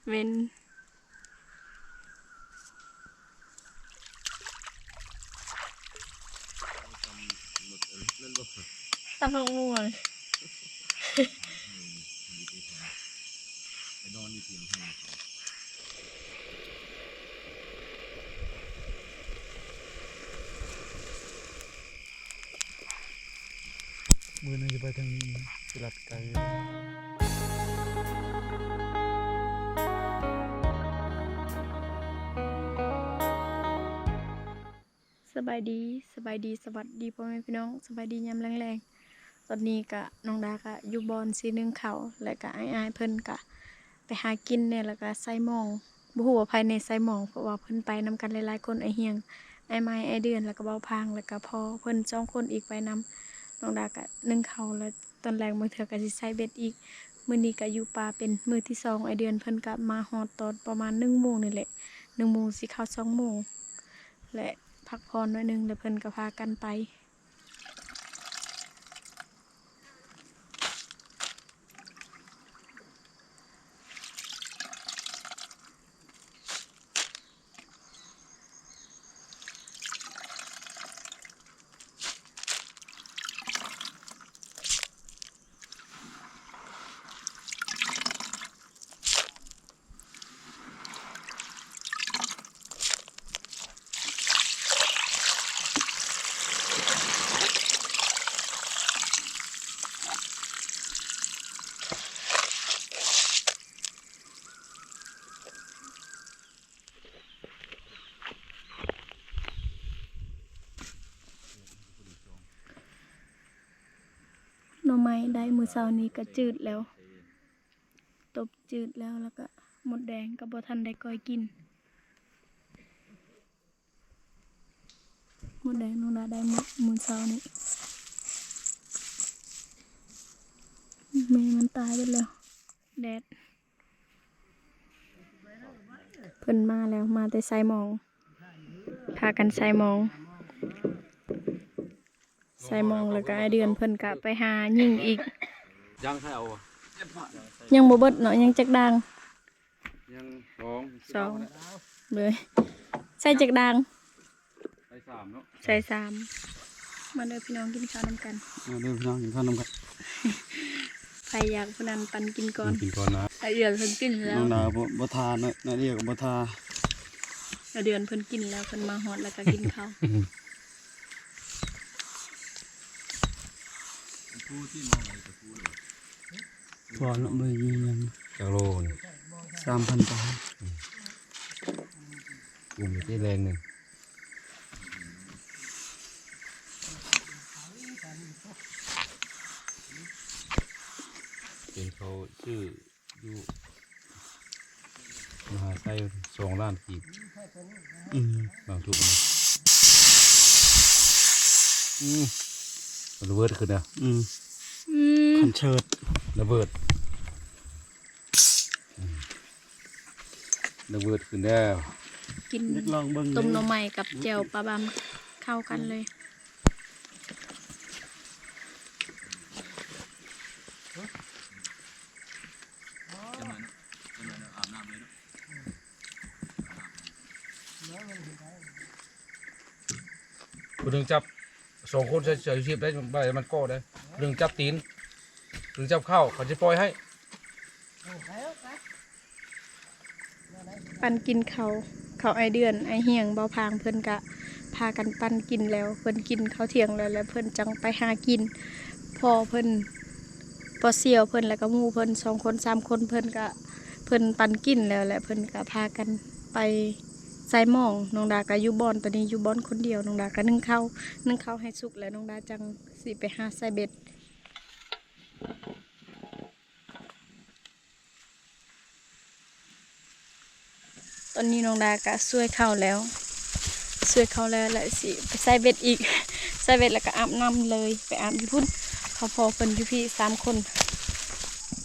ແມ່ນ ຕຳບັກມ່ວງ ໄປນອນຢູ່ເຕີງໃຫ້ ມື້ໜຶ່ງຈະໄປທາງນີ້ ຊິລັດໄກຢູ່. ສະບາຍດີ ສະບາຍດີ ສະຫວັດດີພໍ່ແມ່ພີ່ນ້ອງ ສະບາຍດີຍາມແລງໆ. ຕອນນີ້ກະ ນ້ອງດາກະຢູ່ບ່ອນຊິໜຶ້ງເຂົ້າ ແລະກະອ້າຍໆເພິ່ນກະໄປຫາກິນແດ່ ແລ້ວກະໃສ່ໝອງ ບໍ່ຮູ້ວ່າໃຜແດ່ໃສ່ໝອງ ເພາະວ່າເພິ່ນໄປນຳກັນຫຼາຍໆຄົນ ອ້າຍຮຽງ ອ້າຍໄມ້ ອ້າຍເດືອນ ແລ້ວກະເບົາພາງ ແລ້ວກະພໍ່ເພິ່ນສອງຄົນອີກໄປນຳ. ນ້ອງດາກະໜຶ້ງເຂົ້າ ແລ້ວຕອນແລງບາງເທື່ອກະຊິໃສ່ເບັດອີກ. ມື້ນີ້ກະຢູ່ປ່າເປັນມື້ທີສອງ ອ້າຍເດືອນເພິ່ນກະມາຮອດຕອນປະມານໜຶ່ງໂມງນີ້ແຫຼະ ໜຶ່ງໂມງຊິເຂົ້າສອງໂມງ ແລະພັກຜ່ອນໜ້ອຍໜຶ່ງ ແລ້ວເພິ່ນກະພາກັນໄປ. ໜໍ່ໄມ້ໄດ້ມື້ເຊົ້ານີ້ກະຈືດແລ້ວ ຕົບຈືດແລ້ວ ແລ້ວກະມົດແດງກະບໍ່ທັນໄດ້ກ້ອຍກິນ. ມົດແດງນ້ອງດາໄດ້ມື້ ມື້ເຊົ້ານີ້ ແມ່ມັນຕາຍເບິດແລ້ວ ແດດ. ເພິ່ນມາແລ້ວ ມາແຕ່ໃສ່ໝອງ ພາກັນໃສ່ໝອງ ໃສ່ໝອງ ແລ້ວກະອ້າຍເດືອນເພິ່ນກະໄປຫາຍິງອີກ. ຍັງໃສ່ເອົາ ຍັງບໍ່ເບິດເນາະ ຍັງຈັກດ່າງ? ຍັງສອງ ສອງ ເລີຍ ໃສ່ຈັກດ່າງ? ໃສ່ສາມເນາະ ໃສ່ສາມ. ມາເດີພີ່ນ້ອງ ກິນເຂົ້ານຳກັນ ມາເດີພີ່ນ້ອງ ກິນເຂົ້ານຳກັນ. ໃຜຢາກຜູ້ນັ້ນປັນກິນກ່ອນ ກິນກ່ອນນະ. ອາເດືອນເພິ່ນກິນແລ້ວ ນ້ອງດາບໍ່ ບໍ່ທານເນາະ ນາເດຍກະບໍ່ທາ. ອາເດືອນເພິ່ນກິນແລ້ວ ເພິ່ນມາຮອດແລ້ວກະກິນເຂົ້າ. ພໍເນາະ ບໍ່ໄດ້ຍິງຫຍັງ. ຈັກໂລນີ້? ສາມພັນປາຍ. ອືມ ກຸ້ມຢູ່ທີ່ແລງໜຶ່ງ ເປັນເຂົາຊື້ຢູ່ມະຫາໄຊສອງລ້ານກີບ. ອືມ ບາງທຸກ ອືມ ມັນລະເບີດຂຶ້ນນະ. ອືມ ອືມ ຄອນເສີດລະເບີດ. ລະເບີດຂຶ້ນແລ້ວ ກິນ ຢາກລອງເບິ່ງ ຕົ້ມໜໍ່ໄມ້ກັບແຈ່ວປາບຳ ເຂົ້າກັນເລີຍ. ຜູ້ໜຶ່ງຈັບ ສອງຄົນໃສ່ເສື້ອຊູຊີບໄດ້ ບໍ່ໃຫ້ມັນເກາະໄດ້. ຜູ້ໜຶ່ງຈັບຕີນ ຜູ້ໜຶ່ງຈັບເຂົ້າ ເຂົາຊິປ່ອຍໃຫ້. ປັນກິນເຂົ້າ ເຂົ້າອ້າຍເດືອນ ອ້າຍຮຽງ ເບົາພາງ ເພິ່ນກະພາກັນປັນກິນແລ້ວ ເພິ່ນກິນເຂົ້າທ່ຽງແລ້ວ ແລ້ວເພິ່ນຈັ່ງໄປຫາກິນ. ພໍ່ເພິ່ນ ພໍ່ສ່ຽວເພິ່ນ ແລ້ວກະໝູ່ເພິ່ນສອງຄົນສາມຄົນ ເພິ່ນກະ ເພິ່ນປັນກິນແລ້ວ ແລ້ວເພິ່ນກະພາກັນໄປໃສ່ໝອງ. ນ້ອງດາກະຢູ່ບ່ອນ ຕອນນີ້ຢູ່ບ່ອນຄົນດຽວ ນ້ອງດາກະໜຶ້ງເຂົ້າ ໜຶ້ງເຂົ້າໃຫ້ສຸກ ແລ້ວນ້ອງດາຈັ່ງຊິໄປຫາໃສ່ເບັດ. ຕອນນີ້ນ້ອງດາກະຊ່ວຍເຂົ້າແລ້ວ ຊ່ວຍເຂົ້າແລ້ວ ແລ້ວຊິໄປໃສ່ເບັດອີກ ໃສ່ເບັດແລ້ວກະອາບນ້ຳເລີຍ ໄປອາບຢູ່ພຸ້ນ. ເຂົາພໍ່ເພິ່ນຢູ່ພີ້ສາມຄົນ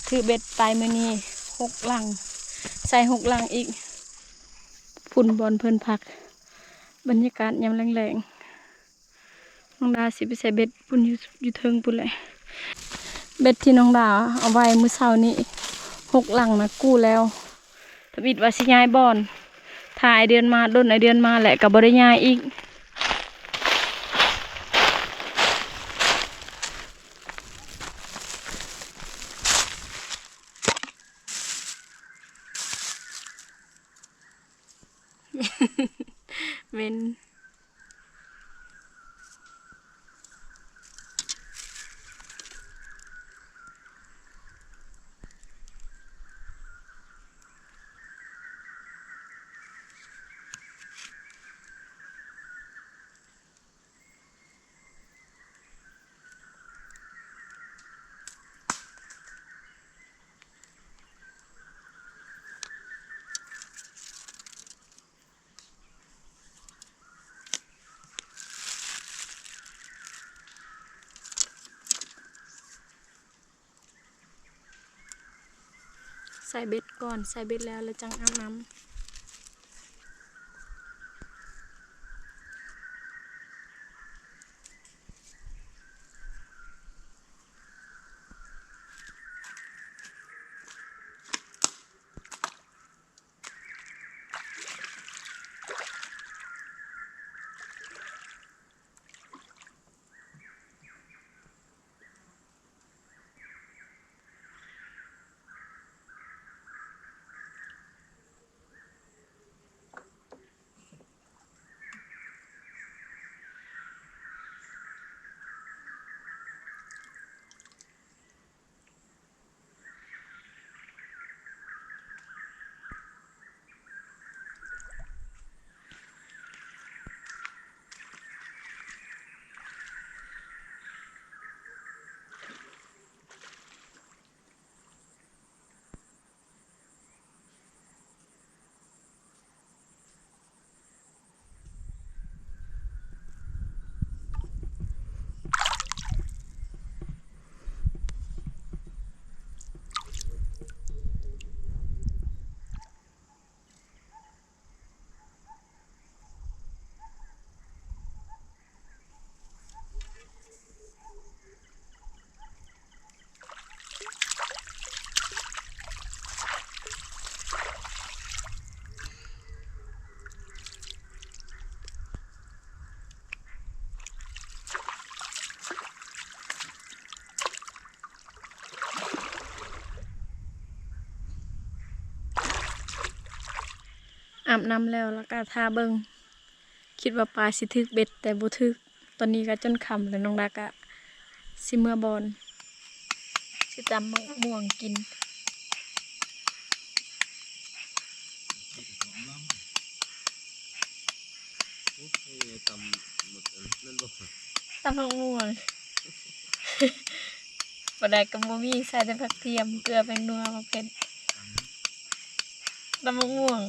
ຖືເບັດໄປມື້ນີ້ຫົກຫຼັງ ໃສ່ຫົກຫຼັງອີກ ພຸ້ນບ່ອນເພິ່ນພັກ. ບັນຍາກາດຍາມແລງໆ ນ້ອງດາຊິໄປໃສ່ເບັດພຸ້ນ ຢູ່ ຢູ່ເທິງພຸ້ນແຫຼະ. ເບັດທີ່ນ້ອງດາເອົາໄວ້ມື້ເຊົ້ານີ້ ຫົກຫຼັງນະ ກູ້ແລ້ວ. ທຳອິດວ່າຊິຍ້າຍບ່ອນ ຖ້າອ້າຍເດືອນມາ ດົນອ້າຍເດືອນມາແຫຼະ ກໍບໍ່ໄດ້ຍ້າຍອີກ. ແມ່ນ. ໃສ່ເບັດກ່ອນ ໃສ່ເບັດແລ້ວ ແລ້ວຈັ່ງອາບນ້ຳ. ອາບນ້ຳແລ້ວ ແລ້ວກະຖ້າເບິ່ງ ຄິດວ່າປາຊິຖືກເບັດ ແຕ່ບໍ່ຖືກ. ຕອນນີ້ກະຈົນຄ່ຳແລ້ວ ນ້ອງດາກະຊິເມືອບ່ອນ ຊິຕຳໝາກມ່ວງກິນ. ໂອ້ຍ ຕຳໝາກ ນັ້ນບໍ່ ຕຳໝາກມ່ວງ. ບໍ່ໄດ້ກໍບໍ່ມີ ໃສ່ແຕ່ຜັກທຽມ ເກືອ ແປ້ງນົວ ໝາກເຜັດ ຕຳໝາກມ່ວງ.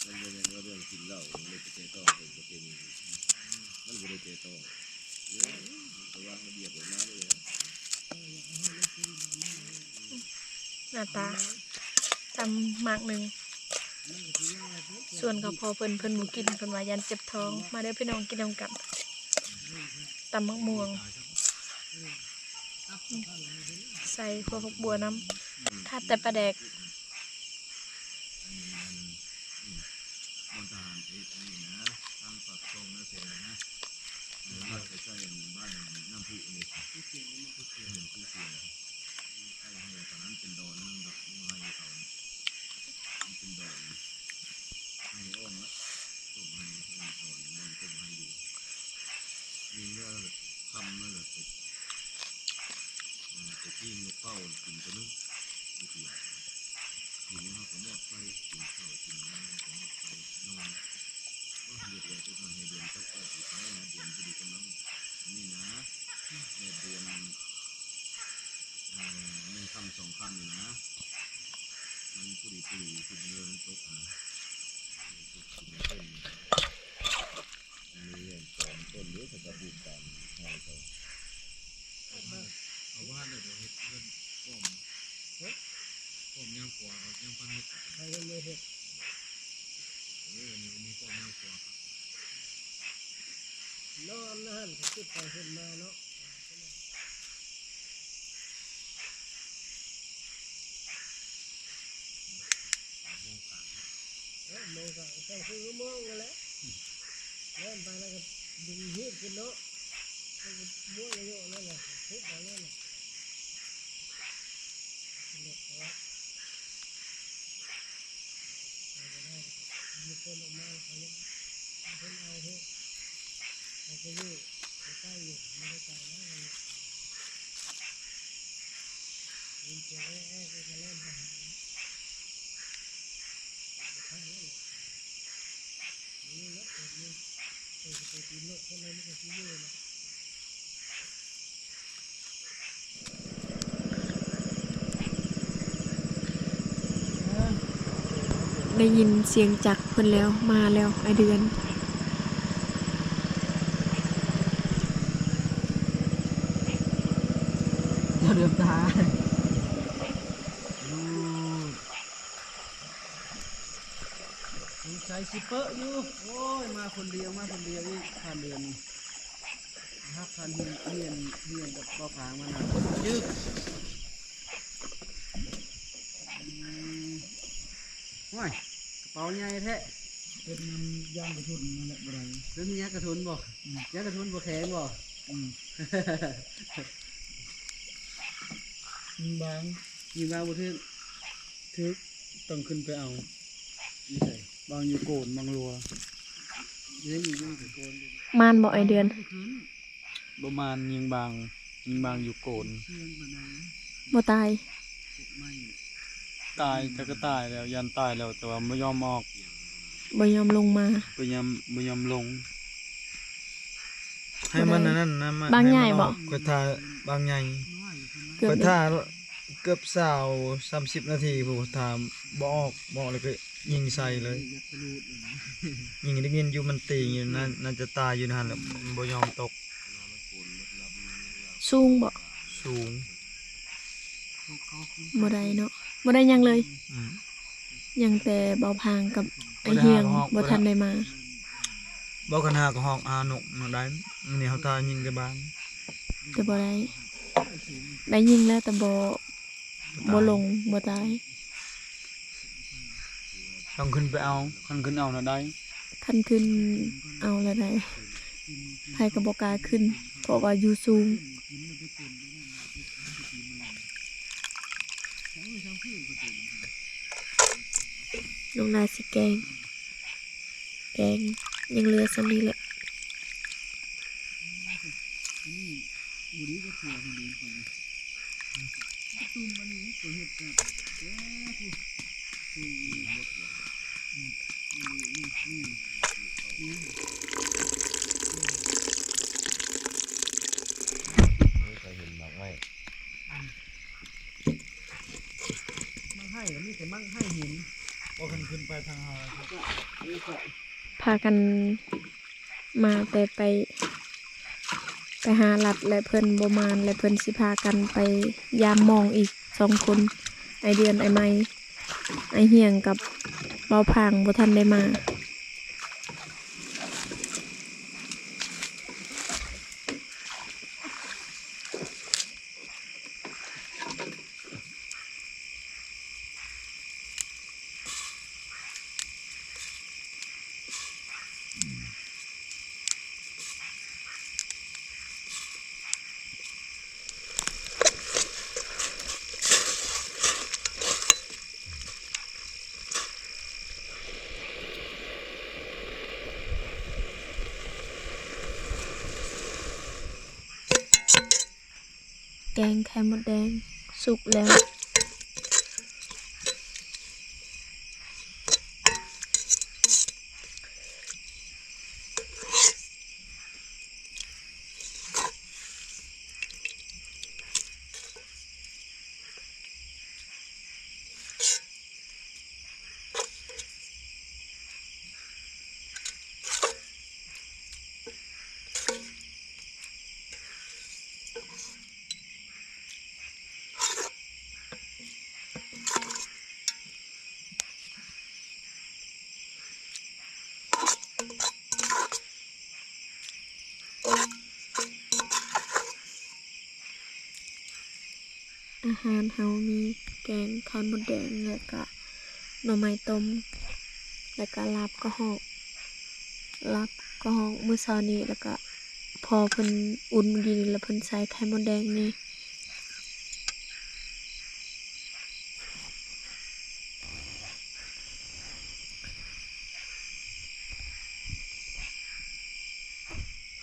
ມັນບໍ່ແມ່ນວ່າເລື່ອງກິນເຫຼົ້າ ມັນເລີຍໄປແຕະຕ້ອງເປັນປະເພນີ ມັນບໍ່ໄດ້ແຕະຕ້ອງ ມັນກໍວາງລະບຽບອອກມາເລີຍ. ໜ້າຕາຕຳໝາກໜຶ່ງ ຊວນເຂົາພໍ່ເພິ່ນ ເພິ່ນບໍ່ກິນ ເພິ່ນວ່າຢ້ານເຈັບທ້ອງ. ມາເດີພີ່ນ້ອງ ກິນນຳກັນ ຕຳໝາກມ່ວງ. ໃສ່ຫົວຜັກບົວນຳ ຂາດແຕ່ປາແດກ. ໄດ້ຍິນສຽງຈັກເພິ່ນແລ້ວ ມາແລ້ວ ອ້າຍເດືອນ. ເຈົ້າເດືອນຕາ ສົງໄສຊິເປິະຢູ່. ໂອ້ຍ ມາຄົນດຽວ ມາຄົນດຽວອີກ ຜ່ານເດືອນນີ້ ຮັບຜ່ານຮຽນ ຮຽນ ຮຽນກັບບໍ່ພາງມານຳ ຈຶ່ກ. ອືມ ໂອ້ຍ ກະເປົາໃຫຍ່ແທ້. ເຮັດນຳຢາງກະທຸນນັ້ນແຫຼະ ບໍ່ໄດ້. ເປັນຍາງກະທຸນບໍ່? ອືມ ຍາງກະທຸນບໍ່ແຂງບໍ່? ອືມ ຍິງບາງ ຍິງບາງບໍ່ຖືກ. ຖືກ ຕ້ອງຂຶ້ນໄປເອົາ. ຢູ່ໃສ? ບາງຢູ່ໂກນ ບາງຫຼົວ. ຢູ່ໃນນີ້ ຢູ່ໂກນ. ມານບໍ່ ອ້າຍເດືອນ? ບໍ່ມານ ຍິງບາງ ຍິງບາງຢູ່ໂກນ. ບໍ່ຕາຍ? ຕາຍ ຈັກກະຕາຍແລ້ວ ຢ້ານຕາຍແລ້ວ ແຕ່ວ່າບໍ່ຍອມອອກ ບໍ່ຍອມລົງມາ ບໍ່ຍອມ ບໍ່ຍອມລົງ. ໃຫ້ມັນອັນນັ້ນນະ ບາງໃຫຍ່ບໍ່? ຂ້ອຍຖ້າບາງໃຫຍ່ ຂ້ອຍຖ້າເກືອບຊາວ ສາມສິບນາທີພຸ້ນ ຖ້າບໍ່ອອກ ບໍ່ອອກແລ້ວກໍຍິງໃສ່ເລີຍ. ຍິງໄດ້ຍິນຢູ່ ມັນຕີຢູ່ນັ້ນ ໜ້າຈະຕາຍຢູ່ຫັ້ນແຫຼະ ມັນບໍ່ຍອມຕົກ. ສູງບໍ່? ສູງ. ບໍ່ໄດ້ເນາະ ບໍ່ໄດ້ຫຍັງເລີຍ. ອືມ ຍັງແຕ່ເບົາພາງກັບອ້າຍຮຽງ ບໍ່ທັນໄດ້ມາ. ບໍ່ ຄັນຫາກະຮອກຫານົກນະໄດ້. ອັນນີ້ເຮົາຖ້າຍິງແຕ່ບາງ ແຕ່ບໍ່ໄດ້ ໄດ້ຍິງແລ້ວ ແຕ່ບໍ່ ບໍ່ລົງ ບໍ່ຕາຍ. ຕ້ອງຂຶ້ນໄປເອົາ ຄັນຂຶ້ນເອົານະໄດ້. ຄັນຂຶ້ນເອົາລະໄດ້ ໃຜກໍບໍ່ກ້າຂຶ້ນ ເພາະວ່າຢູ່ສູງ. ນ້ອງນາຊິແກງ ແກງ ຍັງເຫຼືອສ່ຳນີ້ແຫຼະ. ມັກໄຮ່ກໍມີແຕ່ມັກໄຮ່ຫີນ ບໍ່ຄັນຂຶ້ນໄປທາງເຮົາ ພາກັນມາແຕ່ໄປ ໄປຫາລັດ ແລະ ເພິ່ນບໍ່ມານ ແລະ ເພິ່ນຊິພາກັນໄປຢາມມອງອີກສອງຄົນ ອ້າຍເດືອນ ອ້າຍໄມ ອ້າຍຮຽງກັບເບົາພາງບໍ່ທັນໄດ້ມາ. ກງໄຂ່ມົດແດງສຸກແລ້ວ. ອາຫານເຮົາມີແກງໄຂ່ມົດແດງ ແລ້ວກະໜໍ່ໄມ້ຕົ້ມ ແລ້ວກະລາບກະຮອກ ລາບກະຮອກມື້ເຊົ້ານີ້ ແລ້ວກະພໍ່ເພິ່ນອຸ່ນຢູ່ນີ້ ແລ້ວເພິ່ນໃສ່ໄຂ່ມົດແດງນີ້.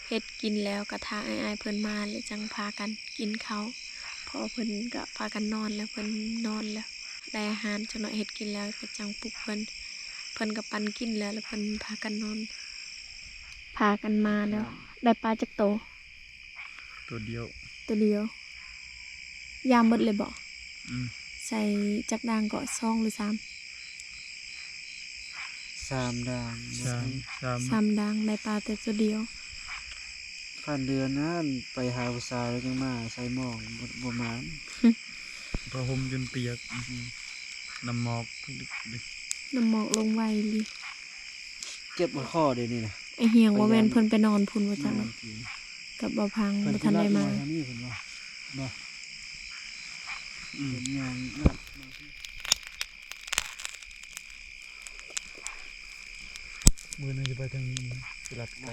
ເຮັດກິນແລ້ວກໍຖ້າອ້າຍໆເພິ່ນມາ ແລ້ວຈັ່ງພາກັນກິນເຂົ້າ. ພໍ່ເພິ່ນກໍພາກັນນອນແລ້ວ ເພິ່ນນອນແລ້ວ. ໄດ້ອາຫານຈັກໜ້ອຍ ເຮັດກິນແລ້ວກໍຈັ່ງປຸກເພິ່ນ. ເພິ່ນກໍປັນກິນແລ້ວ ແລ້ວເພິ່ນພາກັນນອນ. ພາກັນມາແລ້ວ. ໄດ້ປາຈັກໂຕ? ໂຕດຽວ ໂຕດຽວ. ຢາມເບິດເລີຍບໍ? ອືມ. ໃສ່ຈັກດ່າງເກາະ? ສອງຫຼືສາມ? ສາມດ່າງ. ສາມ ສາມ ສາມດ່າງ ໄດ້ປາແຕ່ໂຕດຽວ. ຜ່ານເດືອນນັ້ນໄປຫາຜູ້ສາວແລ້ວຈັ່ງມາໃສ່ໝອກ ບໍ່ ບໍ່ໝານ. ຜ້າຫົ່ມຈົນປຽກ. ອືມ. ນ້ຳໝອກ ນ້ຳໝອກລົງໄວອີ່ຫຼີ. ເຈັບຄໍເດ້ນີ້ນະ. ໄອ້ຮຽງ ບໍ່ແມ່ນເພິ່ນໄປນອນພຸ້ນວ່າຊັ້ນນະ ກັບບ່າວພັງ ເພິ່ນບໍ່ທັນໄດ້ມາ. ບໍ່ ອືມ ເພິ່ນຍ່າງນະ. ມື້ໜຶ່ງຈະໄປທາງນີ້ ຊິລັດໄປ.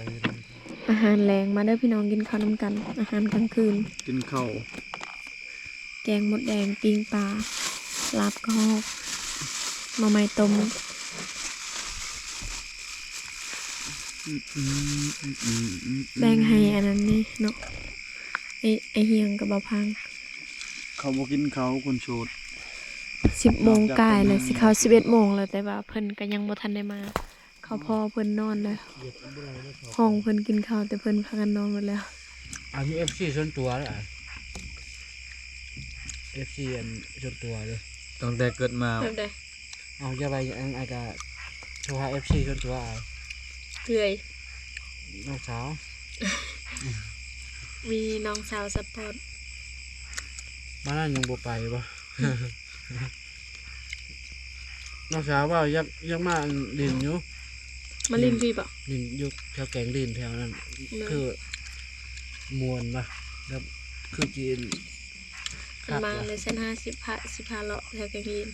ອາຫານແລງ ມາເດີພີ່ນ້ອງ ກິນເຂົ້ານຳກັນ. ອາຫານກາງຄືນ ກິນເຂົ້າ ແກງມົດແດງ ປີ້ງປາ ລາບກະຮອກ ໜໍ່ໄມ້ຕົ້ມ. ແບ່ງໃຫ້ອັນນັ້ນແດ່ເນາະ ໄອ້ ໄອ້ຮຽງກັບບ່າວພັງ. ເຂົາບໍ່ກິນເຂົ້າຄົນໂສດ. ສິບໂມງກາຍແລ້ວ ຊິເຂົ້າສິບເອັດໂມງແລ້ວ ແຕ່ວ່າເພິ່ນກໍຍັງບໍ່ທັນໄດ້ມາ. ເຂົາພໍ່ເພິ່ນນອນແລ້ວ ຫ້ອງເພິ່ນກິນເຂົ້າ ແຕ່ເພິ່ນພາກັນນອນໝົດແລ້ວ. ອັນນີ້ເອັຟຊີສ່ວນຕົວເດີ ເອັຟຊີອັນສ່ວນຕົວເດີ ຕັ້ງແຕ່ເກີດມາ. ແບບໃດ? ເອົາ ຢ່າໄປອັນ ອ້າຍກະໂທຫາເອັຟຊີສ່ວນຕົວອ້າຍ. ເທື່ອຍ ນ້ອງສາວ ມີນ້ອງສາວຊັບພອດ. ມານັ້ນຍັງບໍ່ໄປບໍ່? ນ້ອງສາວວ່າຢາກ ຢາກມາຫຼິ້ນຢູ່. ມາຫຼິ້ນພີ້ບໍ? ຫຼິ້ນຢູ່ແຖວແກງດິນແຖວນັ້ນ. ຄືມ່ວນບໍ່? ແບບຄືກິນ ຄັນມາເລີຍຊັ້ນ ຊິພາ ຊິພາເລາະແຖວແກງດິນ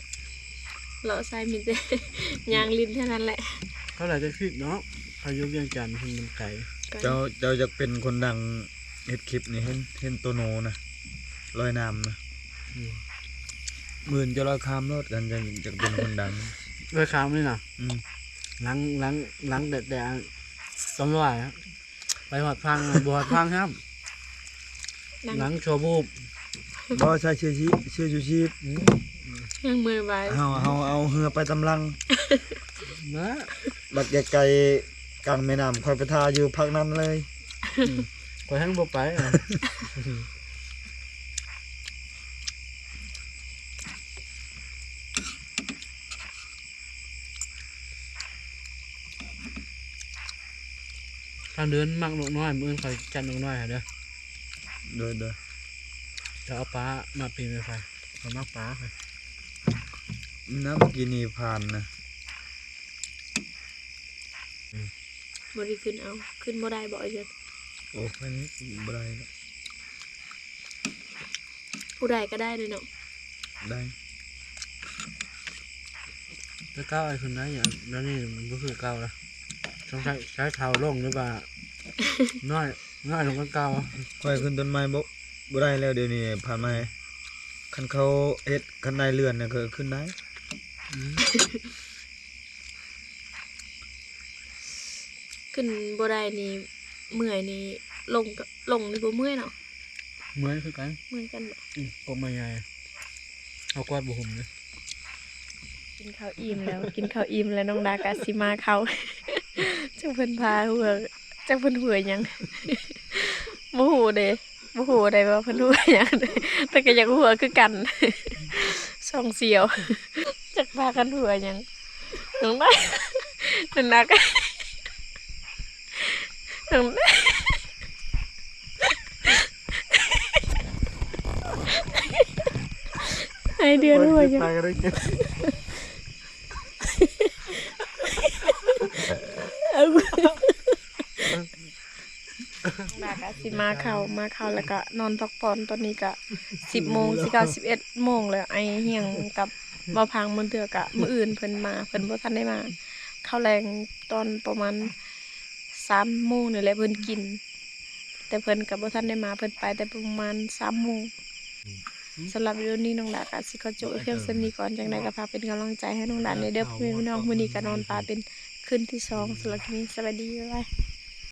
ເລາະຊາຍມີແຕ່ຍ່າງຫຼິ້ນເທົ່ານັ້ນແຫຼະ. ເທົ່າໃດຈະຄິດເນາະ ເຂົາຢູ່ວຽງຈັນ ມັນໄກ. ເຈົ້າ ເຈົ້າຢາກເປັນຄົນດັງ ເຮັດຄລິບນີ້ ເຫັນ ເຫັນໂຕໂນນະ ລອຍນ້ຳນະ. ອືມ. ມື້ອື່ນຈະລອຍຂ້າມໂລດ ຄັນຢາກ ຢາກເປັນຄົນດັງ ລອຍຂ້າມນີ້ນະ. ອືມ. ຫຼັງ ຫຼັງ ຫຼັງແຕ່ ແຕ່ຕຳຫຼວດ ໄປຮອດຝັ່ງ ບໍ່ຮອດຝັ່ງຊ້ຳ. ຫຼັງຊົ່ວວູບ. ບໍ່ໃສ່ເສື້ອ ເສື້ອຊູຊີບ. ອືມ. ຍັງເມື່ອຍໄວ. ເຮົາ ເຮົາເອົາເຮືອໄປຕຳຫຼັງນະ ບັດໃກ້ໆກາງແມ່ນ້ຳ ຂ້ອຍໄປຖ້າຢູ່ພາກນັ້ນເລີຍ. ອືມ. ຂ້ອຍແຮ່ງບໍ່ໄປ. ຖ້າເດີນມັກນົກນ້ອຍ ມື້ອື່ນຂ້ອຍຈັດນົກນ້ອຍໃຫ້ເດີ. ໂດຍ ໂດຍ. ຈະເອົາປາມາປີ້ງໃຫ້ຂ້ອຍ ຂ້ອຍມັກປາ. ນະ ເມື່ອກີ້ນີ້ຜ່ານນະ. ອືມ. ບໍ່ໄດ້ຂຶ້ນເອົາ ຂຶ້ນບໍ່ໄດ້ບໍ່ ເອີຍ? ໂອ້ ໄປນີ້ບໍ່ໄດ້ແລ້ວ. ຜູ້ໃດກໍໄດ້ເລີຍເນາະ. ໄດ້. ແຕ່ເກົ່າອ້າຍຂຶ້ນໄດ້ຫຍັງ ດຽວນີ້ມັນບໍ່ຄືເກົ່າລະ. ສົງໄສໃຊ້ເທົ້າລົງ ຫຼືວ່ານ້ອຍ ນ້ອຍລົງກວ່າເກົ່າ. ຂ້ອຍຂຶ້ນຕົ້ນໄມ້ບໍ່ ບໍ່ໄດ້ແລ້ວ ດຽວນີ້ຜ່ານມາ. ຄັນເຂົາເຮັດ ຄັນໄດ້ເລື່ອນນະ ກໍຂຶ້ນໄດ້. ອືມ. ຂຶ້ນບໍ່ໄດ້ນີ້ ເມື່ອຍນີ້ ລົງກໍ ລົງນີ້ບໍ່ເມື່ອຍເນາະ. ເມື່ອຍຄືກັນ ເໝືອນກັນບໍ່? ອືມ ກົບມາໃຫຍ່ ເຮົາກວາດບໍ່ຫຸ້ມເດ້. ກິນເຂົ້າອີ່ມແລ້ວ ກິນເຂົ້າອີ່ມແລ້ວ ນ້ອງດາກະຊິມາເຂົ້າ ຈັກເພິ່ນພາຫົວ ຈັກເພິ່ນຫົວຫຍັງ ບໍ່ຮູ້ເດ້ ບໍ່ຮູ້ໄດ້ວ່າເພິ່ນຫົວຫຍັງ ແຕ່ກໍຢາກຫົວຄືກັນ ຊ່ອງສຽວ ຈັກພາກັນຫົວຫຍັງ ນ້ອງດາ ນ້ອງດາກະ ໄອເດືອນຫົວຫຍັງ ມາກະຊິມາເຂົ້າ ມາເຂົ້າແລ້ວກະນອນພັກຜ່ອນ. ຕອນນີ້ກະສິບໂມງ ຊິເຂົ້າສິບເອັດໂມງແລ້ວ. ໄອຮຽງກັບບໍ່ພັງ ມື້ເທື່ອກະມື້ອື່ນເພິ່ນມາ ເພິ່ນບໍ່ທັນໄດ້ມາ. ເຂົ້າແລງຕອນປະມານ ສາມໂມງນີ້ແຫຼະເພິ່ນກິນ ແຕ່ເພິ່ນກໍບໍ່ທັນໄດ້ມາ ເພິ່ນໄປແຕ່ປະມານສາມໂມງ. ອືມ ສຳລັບວິດີໂອນີ້ນ້ອງດາກໍຊິຂໍຈົບໄວ້ພຽງສ່ຳນີ້ກ່ອນ ຈັ່ງໃດກໍຝາກເປັນກຳລັງໃຈໃຫ້ນ້ອງດາແດ່ເດີ ພໍ່ແມ່ພີ່ນ້ອງ. ມື້ນີ້ກໍນອນປ່າເປັນຄືນທີສອງ. ສຳລັບຄລິບນີ້ ສະບາຍດີ ບາຍບາຍ.